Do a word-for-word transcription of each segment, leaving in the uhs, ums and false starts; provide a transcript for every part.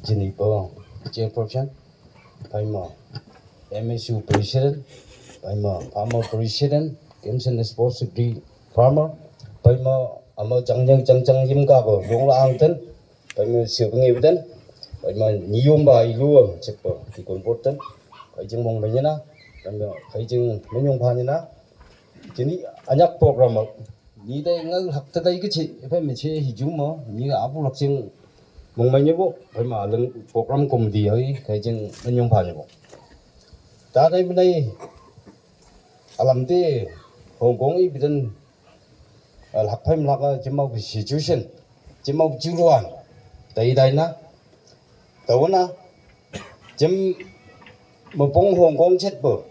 Jinipo chairperson, paima M S U president, paima former president, Kimsen sports secretary former, paima ama jangjang jangjang yim kabo yong la angten, paima siu ngi beten, paima niyom ba ilu chepo di konporten, kaijing mong menyena, paima kaijing menyong panyena, jini anyak program ni dai ngal hak tadai kechi, paima che hijung mo, ni abu lakjing mong menyebo, paima aleng program committee ai, kaijing menyong panyebo. Tadai benai alam te Hong Kong i biden alhak phai malak a jemau situation, jemau juruan, tai dai na, tau na, jem mepong Hong Kong chet bo,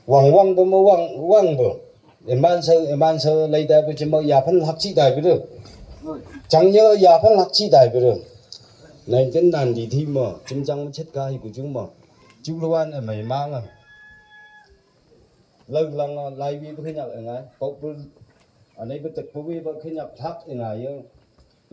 wang wang bo mo wang wang bo, eman sa eman sa lai dai bo jemau ya phan hak chi dai bo de, chang ya ya phan hak chi dai bo de, nineteen ninety three mo, jem jang chet ka hi ku jung mo, juruan e mai ma nga. Lau lang a lai wi bu khenyak e ngai, pau bu, anai bu tek bu wi bu khenyak thak e ngai yo.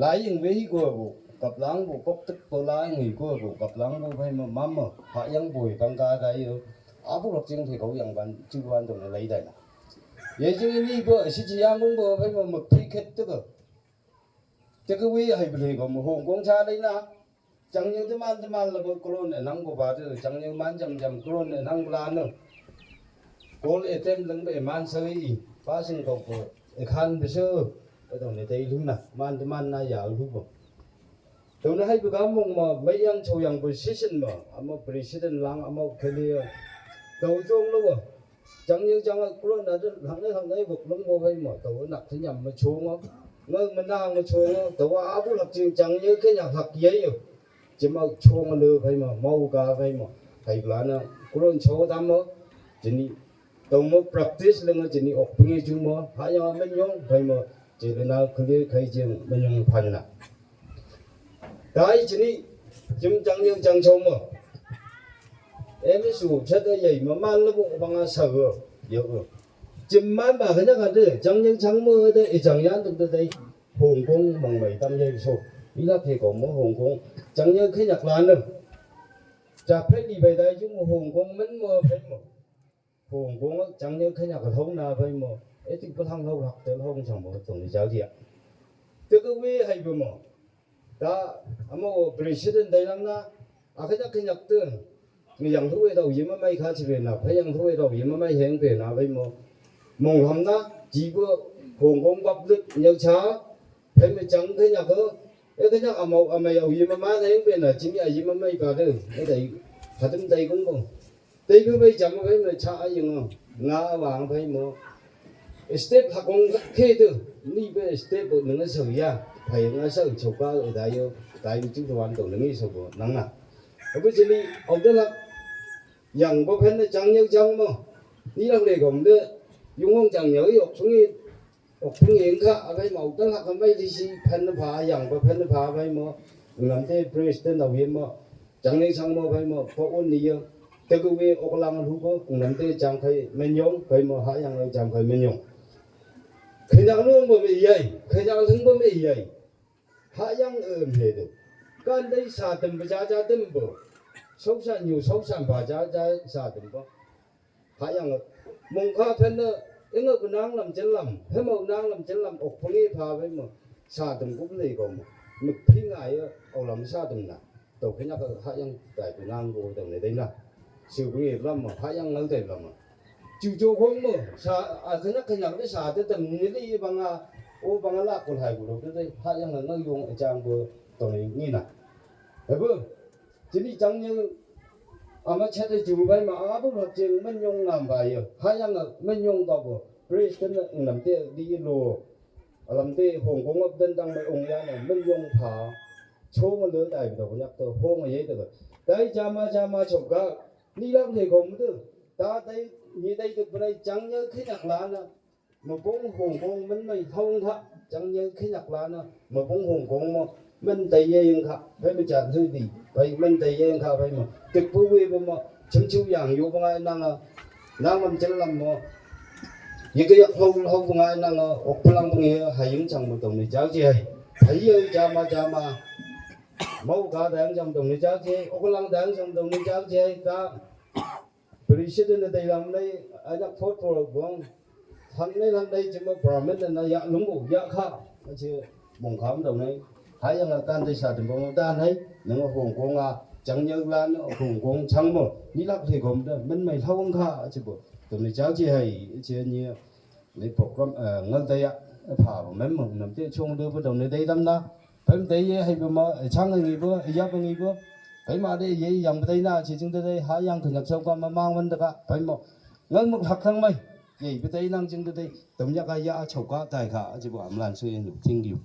Lai ying wi hi ko bu, kap lang bu, kok tek bu lai ying hi ko bu, kap lang bu phai ma, mam ma, ha yang bu, pang ka dai yo. Abu lok jing thi kau yang ban, chu ban dong lai dai na. Ye jing ni bu, si ji yang bu, phai ma, mak thi khet tek. Tek wi hai bu le ko mo, Hong Kong cha lai na. Chang yang teman teman la bo kolon e nang bo ba de, chang yang man jam jam kolon e nang bla no. Kol e tem leng be man sa i, pa sing ko ko, e khan be so, e dong ne dai lu na, man teman na ya lu bo. Dong ne hai bu ga mong ma, mai yang chou yang bu si shin ma, ama president lang, ama kele. Dong jong lo wa. Chang yeu chang a kulon na de, hak ne hak ne buk long bo phai mo, tau nak thi nyam ma chung o. Ngau ma na ma chung o, tau a abu lak jing chang yeu khe nyak hak yei yo. Jim a chung a le phai mo, mau ga phai mo. Hai bla na, kulon cho dam mo. Jini, tau mo practice le nga jini ok pung e jung mo. Ha yang a men yong phai mo. Jele na kule khai jing men yong phan na. Dai jini, jim chang yeu chang cho mo. Em su chat a yei ma man la bu bang a sa o, yo o. Jim man ba kha nya kha de, chang yeu chang mo de, e chang yan tuk de de. Hong Kong mang mai tam yei so. I la phe ko mo Hong Kong. Chang yeu khe nyak lan de. Cha phe di bai dai ju mo Hong Kong men mo phe mo. Hong Kong chang yeu khe nyak ka thong na bai mo. E tik pa thang thong hak te thong chang mo tong ni chao dia. Te ko we hai bu mo. Ta, amo president dai lang na, a kha nyak kha nyak te. Ngi yang thu e dau yim a mai kha chi be na, pha yang thu e dau yim a mai heng be na bai mo. Mong lam na, ji bu Hong Kong bap lik nyau cha, phe me chang kha nyak ko. E kha nyak a mau a mai au yim a ma heng be na, jing a yim a mai ba de. E dai, kha tum dai kong kong. Tei phe bai jam bai mo cha a ying o. Nga a wang bai mo. Step ha kong khe tu. Ni bai step bo nang a sau ya. Phai nga sau chou ka e dai yo. Dai mi chu wan to nang i sau bo nang na. Abu jini au de la. Yang bo phen na chang yau chang mo. Ni lang le gom de. Yung hong chang yau yok sung i. Ok, phung yeng kha, a bai mo, tang hak a mai di si, phen na pha, yang pa phen na pha, bai mo, ngam te president dau yem mo, chang ni sang mo, bai mo, ko un ni yeng, te ku we, ok lang lu ko, ngam te chang khai men yong, bai mo, ha yang lai chang khai men yong. Khe nyak lu mo me yai, khe nyak lu mo me yai. Ha yang em he de. Kan dai sa tem ba ja ja tem bo. Sau sa nyu, sau sa ba ja ja sa tem bo. Ha yang mong kha phen ne, eng a ku nang lam chen lam, he mo nang lam chen lam, ok pang e pha bai mo, sa tum kup lei ko mo, mik phi ngai a, au lam sa tum na, tau khe nyak ha yang dai ku nang ko tau ne dai na, siu pang e lam mo, ha yang ngal dai lam mo, chiu jo khong mo, sa, a khe nyak khe nyak le sa te tam ni le bang a, o bang a la ko hai ku lo te dai, ha yang ngal yong a chang ko tau ne ni na, he bo, Jini chang nyang ama chat a ju bai ma a bu lak jing men yong nam bai yo. Ha yang a men yong ka bo. President a nam te di lo. Alam te Hong Kong ap den dang mai ong ya na men yong pha. Chong a le dai to nyak to Hong a ye to. Dai jama jama chok ga. Ni lak le gom de. Ta dai ni dai de bai chang nyang khe nyak la na. Mapong Hong Kong men mai thong kha, chang ye khe nyak la na, mapong Hong Kong mo, men tai ye yang kha, bai ma chan thui di, bai men tai ye yang kha, bai mo, tik pu we bo mo, chim chu yang yo ba ngai nang a, nang lam chen lam mo, ye ke yak hau hau ba ngai nang a, ok plang ba ngai, ha ying chang mo tong ni jao ji hai, hai ye jama jama, Mou ka dang jam dong ni jak je, okolang dang jam dong ni jak je ka. President na dai lam nei, anak thot por bong. Thang nei lam nei jima permanent na ya lung bu ya kha. Aje mong kham dong nei. Hai yang kan dai sa dong bong da nei. Nang Hong Kong a, jang yang lan Hong Kong chang mo. Ni lak le gom da, men mai thau kha, aje bo. Dong ni jak je hai, aje ni. Ni program, eh, ngal dai ya, pha bo men mong nam te chung de bo dong ni dai dam na. Pem te ye hai pem ma, eh, chang ngi bo, eh, yap ngi bo. Pem ma de ye yang pem te na chi jing de de ha yang khnyak chau ka ma mang wan de ka. Pem mo. Ngal muk hak thang mai. Ye pem te nang jing de de. Tom ya ka ya chau ka tai ka, chi bo am lan su ye nu. Thank you.